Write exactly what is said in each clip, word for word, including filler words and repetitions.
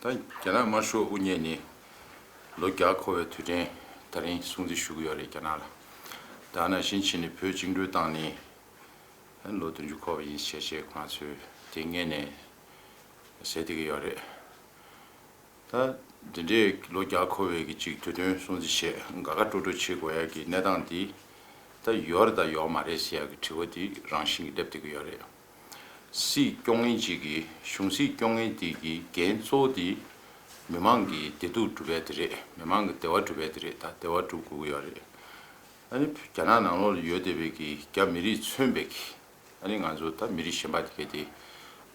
ད་རྒྱ་ནག་དམར་ཤོག་དབུ་བརྙེས་ནས་ལོ་བརྒྱ་འཁོར་བའི་དུས་དྲན་ད་རིང་སྲུང་བརྩི་ཞུ་གི་ཡོད་རེད་རྒྱ་ནག་ལ། ད་ནང་བཞིན་བྱས་ནས་བོད་བཅིངས་འགྲོལ་བཏང་ནས་ལོ་བདུན་ཅུ་འཁོར་བ་ཡིན་ཞེས་བྱས་ཁོང་ཚོས་དེ་སྔོན་ནས་ཟེར་བསྡད་ཀྱི་ཡོད་རེད། ད་འདི་འདྲའི་ལོ་བརྒྱ་འཁོར་བའི་གི་ཅིག་དུས་སྟོན་སྲུང་བརྩི་བྱས་དགའ་དགའ་སྤྲོ་སྤྲོ་བྱེད་དགོས་ཡ་གི་གནས་སྟངས་འདི་ད་ཡོད་རེད་དང་ཡོད་མ་རེད་ཟེར་ཡ་གི་དྲི་བ་འདི་རང་བཞིན་གྱིས་སླེབས་བསྡད་ཀྱི་ཡོད་རེད། སྲིད་སྐྱོང་མཁན་ཅིག་གིས་གཞུང་སྲིད་སྐྱོང་མཁན་དེ་གི་འགན་གཙོ་བོ་དེ་མི་མང་གི་བདེ་སྡུག་སྒྲུབ་ཡ་དེ་རེད། མི་མང་གི་བདེ་བ་སྒྲུབ་ཡ་དེ་རེད། ད་བདེ་བ་སྒྲུབ་དགོས་ཀྱི་ཡོད་རེད། ཨ་ནི་རྒྱ་ནག་ནང་ལོགས་ལ་ཡོད་བསྡད་པའི་གི་རྒྱ་མི་རིགས་མཚོན་པའི་གི་ཨ་ནི་ང་ཚོ་ད་མི་རིགས་གཞན་པ་དེ་ག་དེ་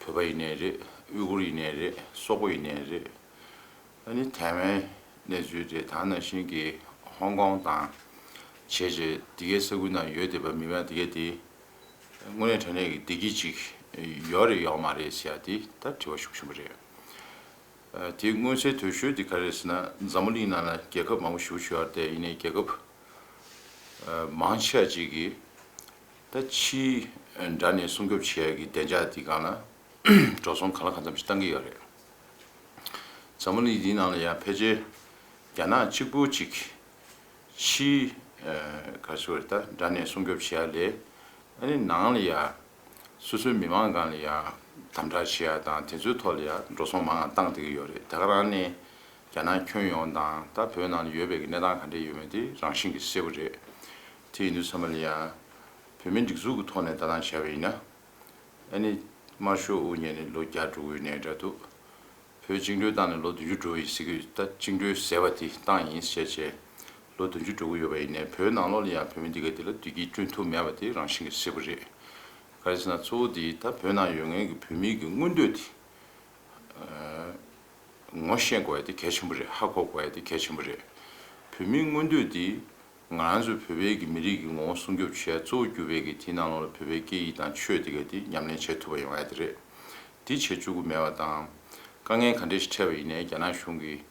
བོད་པ་ཡིན་ནའི་རེད། ཨུ་ཀུར་ཡིན་ནའི་རེད། སོག་པོ་ཡིན་ནའི་རེད། ཨ་ནི་ཐའེ་ཝན་གནས་ཚུལ་རེད། ད་ནང་བཞིན་གྱི་ཧོང་ཀོང་དང་བྱས་བྱས་འདི་གའི་ས་ཁུལ་ནང་ཡོད་བསྡད་པ་མི་མང་འདི་གའི་དེ་དངོས་གནས་དྲང་གནས་ཀྱི་བདེ་སྐྱིད་ཅིག་ཡོད་རེད་ཡོད་མ་རེད་ཟེར་ཡ་དེ་ད་དྲི་བ་ཤུགས་ཆེན་པོ་རེད། ཨ་དེ་མངོན་གསལ་དོད་ཤོས་དེ་ག་རེ་རེད་ཟེར་ན་འཛམ་བུ་གླིང་ནང་ལ་རྒྱལ་ཁབ་མང་པོ་ཞེ་པོ་ཅིག་ཡོད་རེད་དེ། ཡིན་ནའི་རྒྱལ་ཁབ་ཨ་མང་ཆེ་བ་ཅིག་གིས་ད་ཕྱིའི་འདྲ་ནས་སྲུང་སྐྱོབ་བྱེད་ཡ་གི་བདེ་འཇགས་དེ་སྒང་ལ་འགྲོ་སོང་གང་ལ་གང་འཚམ་ཞིག་བཏང་གི་ཡོད་རེད། འཛམ་བུ་གླིང་འདིའི་ནང་ལ་ཡང་ཕལ་ཆེར་རྒྱ་ནག་གཅིག་པུ་གཅིག་ཕྱིའི་ཨ་ག་རེ་ཟེར་དགོས་རེད། ད་འདྲ་ནས་སྲུང་སྐྱོབ་བྱེད་ཡ་ལས་ཨ་ནི་ནང་ལ་ཡ་སོ་སོའི་མི་མང་སྒང་ལ་ཡ་དམ་དྲག་བྱེད་ཡ་དང་དེ་ཚོའི་ཐོག་ལ་ཡ་འགྲོ་སོང་མང་ང་བཏང་བསྡད་ཀྱི་ཡོད་རེད། ད་ག་རང་ནས་རྒྱ་ནག་ཁྱོན་ཡོངས་དང་ད་བོད་ནང་ལ་ཡོད་པའི་གི་གནས་སྟངས་ག་འདྲས་ཡོད་མེད་དེ་རང་བཞིན་གྱིས་གསལ་པོ་རེད། དེ་ཡིན་དུས་ཙམ་པ་ལ་ཡ་བོད་མིའི་སྒྲིག་འཛུགས་ཀྱི་ཐོག་ནས་ལྟ་སྟངས་བྱས་པ་ཡིན་ན། ཨ་ནི་དམར་ཤོག་དབུ་བརྙེས་ནས་ལོ་བརྒྱ་འགྲོ་གི་ཡོད་ནའི་འདྲ་འདུག་བོད་བཅིངས་འགྲོལ་བཏང་ནས་ལོ་བདུན་ཅུ་འགྲོ་ཡི་ཟེར་གི་ཡོད། ད་བཅིངས་འགྲོལ་ཟེར་བ་དེ་བཏང་ཡིན་ཟེར་བྱས་ལོ་བདུན་ཅུ་འགྲོ་གི་ཡོད་པ་ཡིན་ནའི་བོད་ནང་ལོགས་ལ་ཡང་བོད་མི་འདི་ག་དེ་ལ་བདེ་སྐྱིད་བསྐྲུན་ཐུབ་མེད་པ་དེ་རང་བཞིན་གྱིས་གསལ་པོ་རེད། ག་རེ་ཟེར་ན་གཙོ་བོ་དེ་ད་བོད་ནང་ཡོད་མཁན་གྱི་བོད་མི་གི་མངོན་འདོད་དེ་ངོ་ཤེས་དགོས་ཡ་དེ་གལ་ཆེན་པོ་རེད། ཧ་གོ་དགོས་ཡ་དེ་གལ་ཆེན་པོ་རེད། བོད་མིའི་མངོན་འདོད་དེ་ང་རང་ཚོ་བོད་པའི་གི་མི་རིགས་ཀྱི་ངོ་བོ་སྲུང་སྐྱོབ་བྱེད་ཡ་གཙོ་བོ་གྱུར་པའི་གི་དེའི་ནང་ལོགས་ལ་བོད་པའི་སྐད་ཡིག་དང་ཆོས་དེ་ག་དེ་ཉམས་ལེན་བྱེད་ཐུབ་པ་ཡོང་ཡ་དེ་རེད། དེ་བྱེད་བཅུག་གི་མེད་པ་དང་། དཀའ་ངལ་ག་འདྲས་ཞིག་འཕྲད་པ་ཡིན་ནའི་རྒྱ་ནག་གཞུང་གིས་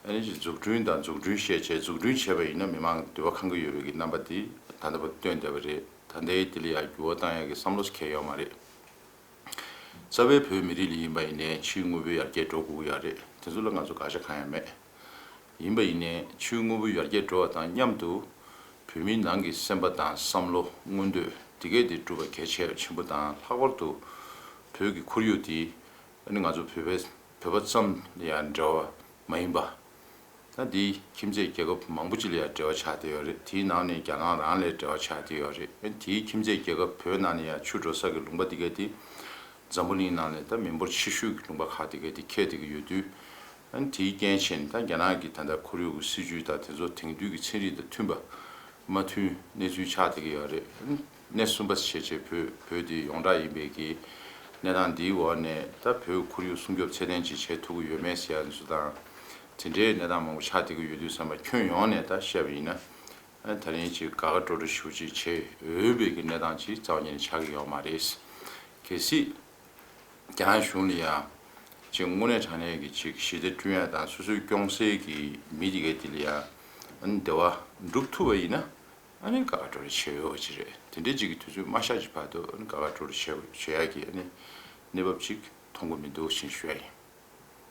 ཨ་ནི་ཅིག་འཛུགས་སྐྲུན་དང་འཛུགས་སྐྲུན་བཤད་བྱས་འཛུགས་སྐྲུན་བྱས་པ་ཡིན་ན་མི་མང་གི་འདོད་པ་ཁེངས་ཀྱི་ཡོད་པའི་གི་རྣམ་པ་དེ་ད་ལྟ་བར་སྟོན་བསྡད་པ་རེད། ད་ལྟའི་དེ་ལ་ཡང་འགྱུར་བ་བཏང་ཡ་གི་བསམ་བློ་ཞིག་གང་ཡང་ཡོད་མ་རེད། རྩ་བའི་བོད་མི་རིགས་ལ་ཡིན་པ་ཡིན་ནའི་ཕྱིའི་དངོས་པོའི་ཡར་རྒྱས་འགྲོ་དགོས་ཀྱི་ཡོད་རེད། དེ་ཚོ་ལ་ང་ཚོ་དགག་བྱ་གང་ཡང་མེད། ཡིན་པ་ཡིན་ནའི་ཕྱིའི་དངོས་པོའི་ཡར་རྒྱས་འགྲོ་བ་དང་མཉམ་དུ་བོད་མིའི་ནང་གི་སེམས་པ་དང་བསམ་བློ་མངོན་འདོད་དེ་གས་དེ་སྒྲུབ་པ་གལ་ཆེ་ཆེན་པོ་དང་། ལྷག་པར་དུ་བོད་ཀྱི་ཁོར་ཡུག་དེ་ཨ་ནི་ང་ཚོ་བོད་པའི་བོད་པ་ཙམ་ལ་ཡང་འབྲེལ་བ་མ་ཡིན་པ། ད་འདི་ཁྱིམ་མཚེས་རྒྱལ་ཁབ་མང་པོ་ཅིག་ལ་ཡང་འབྲེལ་བ་ཆགས་བསྡད་ཡོད་རེད། དེའི་ནང་ནས་རྒྱ་ནག་རང་ལ་ཡང་འབྲེལ་བ་ཆགས་བསྡད་ཡོད་རེད། ཨ་ནི་དེའི་ཁྱིམ་མཚེས་རྒྱལ་ཁབ་བོད་ནང་ནས་ཡང་ཆུ་འགྲོ་ས་གི་ལུང་པ་འདི་ག་དེ་འཛམ་བུ་གླིང་ནང་ནས་ད་མི་འབོར་ཆེ་ཤོས་ཀྱི་ལུང་པ་ཁག་འདི་ག་དེ་ཁེལ་བསྡད་ཀྱི་ཡོད་དུས། ཨ་ནི་དེའི་རྐྱེན་བྱས་ནས་ད་རྒྱ་ནག་གི་ད་ལྟ་ཁོར་ཡུག་གི་སྲིད་ཇུས་དང་དེ་ཚོ་དེང་དུས་ཀྱི་ཚན་རིག་དང་མཐུན་པ་མ་མཐུན་གནས་ཚུལ་ཆགས་བསྡད་ཀྱི་ཡོད་རེད། ཨ་ནི་གནས་གསུམ་པ་བྱས་བྱས་བོད་བོད་འདི་ཡོངས་གྲགས་ཡིན་པའི་གི་གནས་སྟངས་འདིའི་འོག་ནས་ད་བོད་ཁོར་ཡུག་སྲུང་སྐྱོབ་ཚད་ལྡན་ཅིག་བྱེད་ཐུབ་ཀྱི་ཡོད་མེད་ཟེར་ཡ་ཚོ་དང་། དེ་འདྲའི་གནས་སྟངས་མང་པོ་ཆགས་བསྡད་ཀྱི་ཡོད་དུས་ཙམ་པ་ཁྱོན་ཡོངས་ནས་ད་བཤད་པ་ཡིན་ན། ཨ་ནི་ད་རིང་ཅིག་དགའ་དགའ་སྤྲོ་སྤྲོ་ཞེ་པོ་ཅིག་བྱེད་འོས་པའི་གི་གནས་སྟངས་ཅིག་རྩ་བ་ཉིད་ནས་ཆགས་ཀྱི་ཡོད་མ་རེད། གལ་སྲིད་རྒྱ་ནག་གཞུང་ལ་ཡང་ཅིག་དངོས་གནས་དྲང་གནས་ཀྱི་ཅིག་ཞི་བདེ་བསྐྲུན་ཡ་དང་སོ་སོའི་སྐྱོང་སའི་གི་མི་དེ་གའི་དེ་ལ་ཡང་ཨ་ནི་བདེ་བ་སྒྲུབ་ཐུབ་པ་ཡིན་ན་ཨ་ནི་དགའ་དགའ་སྤྲོ་སྤྲོ་བྱེད་འོས་པ་ཅིག་རེད། དེ་འདྲའི་ཅིག་གི་དུས་ཚོད་མ་ཤར་གྱི་བར་དུ་ཨ་ནི་དགའ་དགའ་སྤྲོ་སྤྲོ་བྱེད་བྱེད་ཡ་གི་ཨ་ནི་གནས་བབ་ཅིག་མཐོང་གི་མི་འདུག་ཅེས་ཞུ་ཡ་ཡིན།